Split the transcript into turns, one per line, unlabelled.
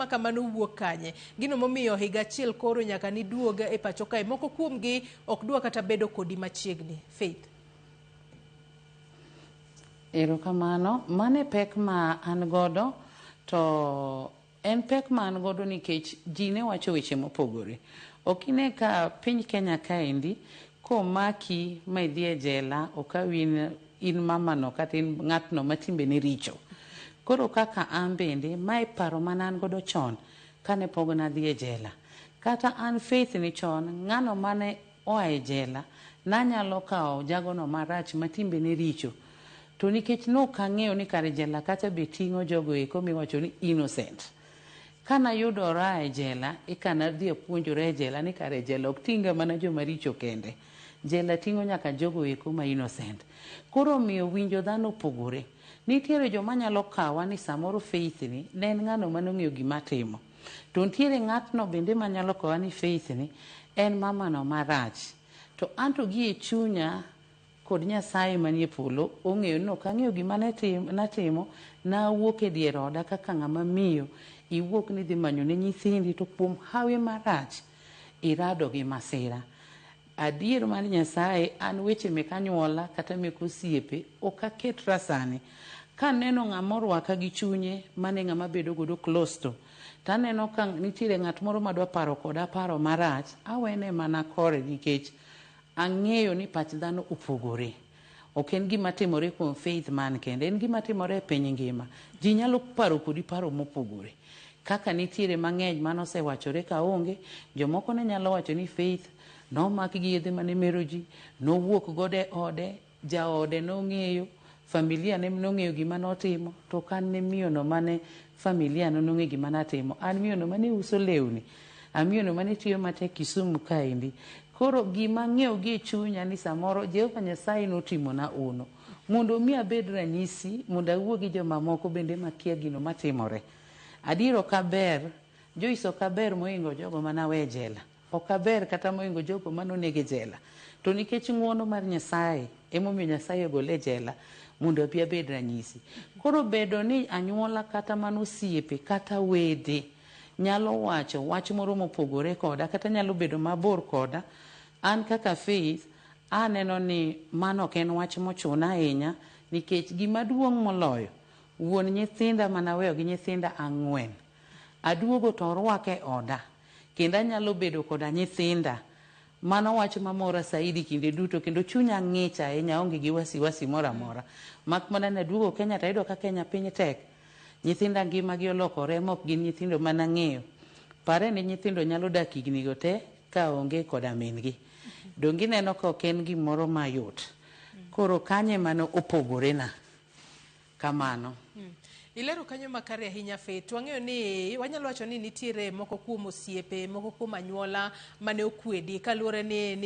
ma kamano wuok kanye? Gino momiyo higa achiel koro nyaka niduog e pacho kae, moko kuomgi ok dwa kata bedo kodi machiegni. Faith.
Erokamano. Mano e pek ma an godo, to en pek ma an godo nikech ji ne wacho weche mopogore. Ok ine ka piny Kenya kaendi komaki ma idhi e jela, okawi in mamano kata in ng'atno ma timbene richo. Koro kaka an bende, mae paro mane an godo chon kane pok nadhi e jela. Kata an Faith ni chon, ng'ano mane oa e jela, nanyalo kawo jagono marach ma timbene richo. To nikech nok ang'eyo ni kare jela kacha be ting'o jogo eko miwacho ni innocent. Kanayudora e jela, eka nadhi apuonjora e jela ni kare jela ok ting'ga mana joma richo kende. Jela ting'o nyaka jogo eko ma innocent. Koro omiyo winjo dhano opogore. Nitiere joma nyalo kawa ni samoro Faith ni ne en ng'ano manong'eyo gima timo. To nitiere ng'atno bende manyalo kawa ni Faith ni en mamano marach. To anto gi e chunya kod Nyasaye manie polo ong'eyo ni ok ang'eyo gima natimo, nawuok e dier oda kaka ng'ama miyo, iwuok ni idhi manyo ne nyithindi to kuom hawi marach irado gi masira. Adier mar Nyasaye, an weche mek anyuola kata mek osiepe ok aketra sani. Kaneno ng'ama orwaka gi chunye, mano e ng'ama abedo godo close to. Taneno ka nitiere ng'at moro madwa paro koda paro marach, awene mana kore nikech ang'eyo ni pach dhano opogore. Ok en gima timore kuom Faith man kende, en gima timore e piny ngima. Ji nyalo paro kodi paro mopogore. Kaka nitiere mang'eny manosewachore ka onge, jomoko ne nyalo wacho ni Faith nomak gi yedhe mane mero ji, nowuok godo e ode, jaode nong'eyo, familia ne nong'eyo gima notimo, to ok an ne miyono mane familia ne nong'eyo gima natimo. An miyono mane uso lewni, an miyono mane tiyo matek Kisumu kaendi. Koro gima ang'eyo gi e chunya ni samoro Jehova Nyasaye notimona uno mondo mi abed ranyisi, mondo awuo gi jomamoko bende makia gino matimore. Adier ok aber, Joyce ok aber mohingo jogo mane awe e jela. Ok aber kata mohingo jogo mane oneg e jela. To nikech ng'uono mar Nyasaye, emomiyo Nyasaye ogole e jela mondo abi abed ranyisi. Koro bedo ni anyuola kata mana osiepe kata wede nyalo wacho wach moro mopogore koda kata nyalo bedo mabor koda, an kaka Faith aneno ni mano ok en wach mochuna ahinya nikech gima duong' moloyo, wuon nyithinda manaweyo gi nyithinda 4, aduogo to orwaka e oda kendo anyalo bedo koda nyithinda. Mano wach mamora saidi kinde duto kendo chunya ng'ich ahinya, aonge gi wasiwasi moro amora. Mak mana ni aduogo Kenya to ayudo ka Kenya piny tek. Nyithinda ngimagi olokore mok gin nyithindo manang'eyo. Pare ni nyithindo nyalo dak higni go te ka onge koda min gi. Donge ineno ka ok en gimoro mayot. Koro kanyo ema ne opogore na. Kamano.
Ilero kanyo makare ahinya Faith. Wang'eyo ni wanyalo wacho ni nitiere moko kuom osiepe, moko kuom anyuola mane okwedi kaluwore ni